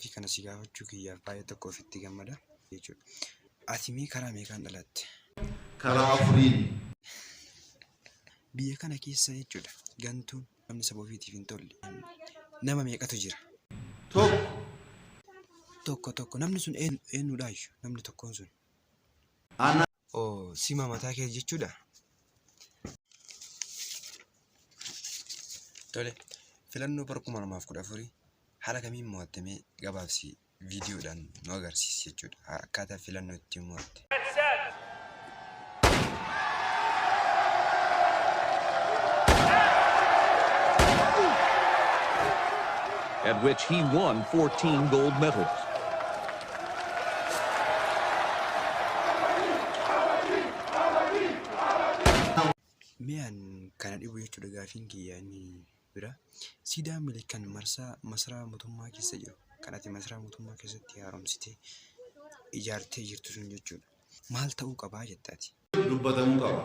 Gaafii kana si gaafachuu kiyyaaf baay'ee tokko ofitti gammada jechuudha. Ati mee karaa meeqaan dhalatte? Karaa afuriin. Biyya kana keessa jechuudha gantuun namni saba ofiitiif hin tolle nama meeqatu jira? Tokko. Tokko tokko namni sun eenyudhaayyu namni tokkoon sun? Ana. Oo sima mataa kee jechuudha? Tole filannoo bara 2014 haala kamiin mo'atte mee gabaabsi viidiyoodhaan nu agarsiisi jechuudha. Akkaataa filannoo ittiin mo'atte. At which he won 14 gold medals. Mee an kana dhibu jechuudha gaafiin kiyya inni bira. Siidaa Minilik kan marsaa masaraa mootummaa keessa jiru kan ati masaraa mootummaa keessatti haaromsitee ijaartee jirtu sun jechuudha. Maal ta'uu qabaa jetta ati? Dubbatamuu qaba.